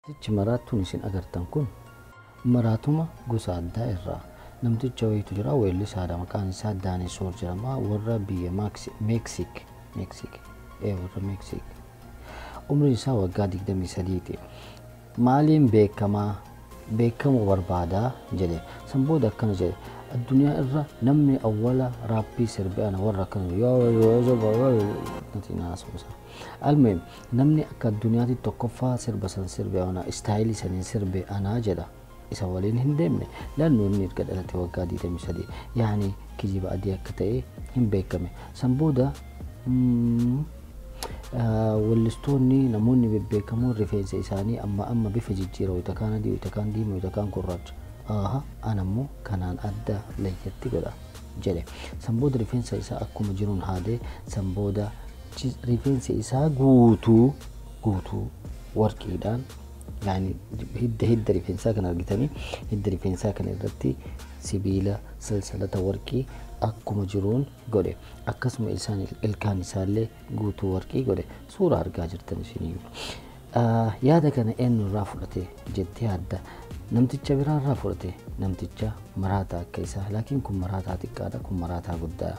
Namtichi maraattuun isin agartan kun maraatuma gosa addaa irraa namticha wayiitu jira, weellisaadha, maqaan isaa Daanisoor jedhama, warra biyya Meeksik, Meeksik, warra Meeksik. Umriin isaa waggaa 23ti. Maaliin beekamaa beekamuu barbaadaa jedhe. San booda akkana jedhe: addunyaa irra namni awwala raappii sirbe ana. Warra akkana yoo nati naasuusa. Almuhim, namni akka addunyaatti tokkoffaa sirba san sirbe ana, istaayilii saniin sirbe anaa jedha. Isa waliin hin deemne lannu inni erga dhalate waggaa 23, yaani kijiba adii akka ta'e hin beekame. San booda weellistoonni, namoonni bebbeekamoon rifeensa isaanii amma amma bifa jijjiira, wayita kaan adii, wayita kaan diimaa, wayita kaan gurraacha. Aha, ana immoo kanaan adda layyatti godha jedhe. San booda rifeensa isaa akkuma jiruun haadee, san booda rifeensa isaa guutuu guutuu warqiidhaan, yaani hidda rifeensaa kan argitanii, hidda rifeensaa kana irratti sibiila salsalata warqii akkuma jiruun godhe. Akkasuma isaan ilkaan isaallee guutuu warqii godhe. Suura argaa jirtan isiniyyuu. Yaada kana eenyurraa fudhate jettee adda? Namticha biraarraa fudhate, namticha maraataa akka isaa, laakiin kun maraataa xiqqaadha, kun maraataa guddaadha.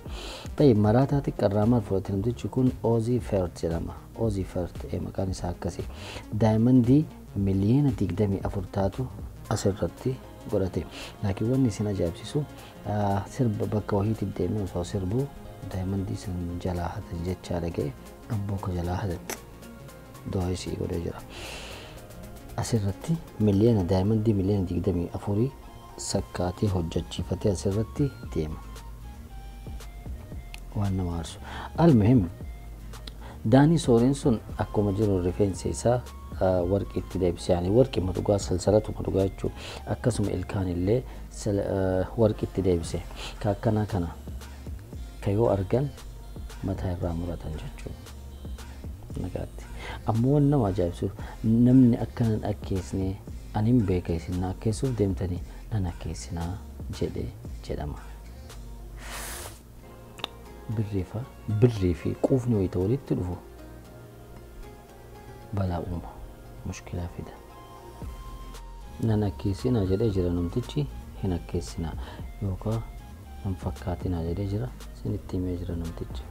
Ta'e, maraataa xiqqaarraa maal fudhate namtichi kun? Oozii Fert jedhama. Oozii Fert maqaan isaa akkasi. Daayimandii miliyoona 24 taatu asirratti godhate. Laakiin wanni isin ajaa'ibsiisu, sirba bakka wahiitti deemee osoo sirbuu daayimandii san jalaa hatan jechaa dhaga'e. Abboo ka jalaa hatan du'aa isii godhee jira. Asirratti miliyoona daayimandii miliyoona 24 sakkaatee hojjechiifatee asirratti deema. Waan nama aarsu. Almuhim, Daanii Sooriin sun akkuma jiru rifeensa isaa warqiitti deebise, yaani warqii dhugaa, salsalatuma dhugaa jechuudha. Akkasuma ilkaan illee warqiitti deebise. Ka akkanaa kana ka yoo argan mataa irraa muratan jechuudha. Nagaatti. Ammoo waan nama ajaa'ibsu, namni akka nan akkeessine ani hin beeka, isin na akkeessuuf deemtanii nan akkeessinaa jedhe jedhama. Birriifa birrii fi quufni wayita walitti dhufu balaa uuma, mushkilaa fida. Nan akkeessinaa jedhee jira namtichi, hin akkeessinaa yookaan nan fakkaatinaa jedhee jira, isinitti himee jira namtichi.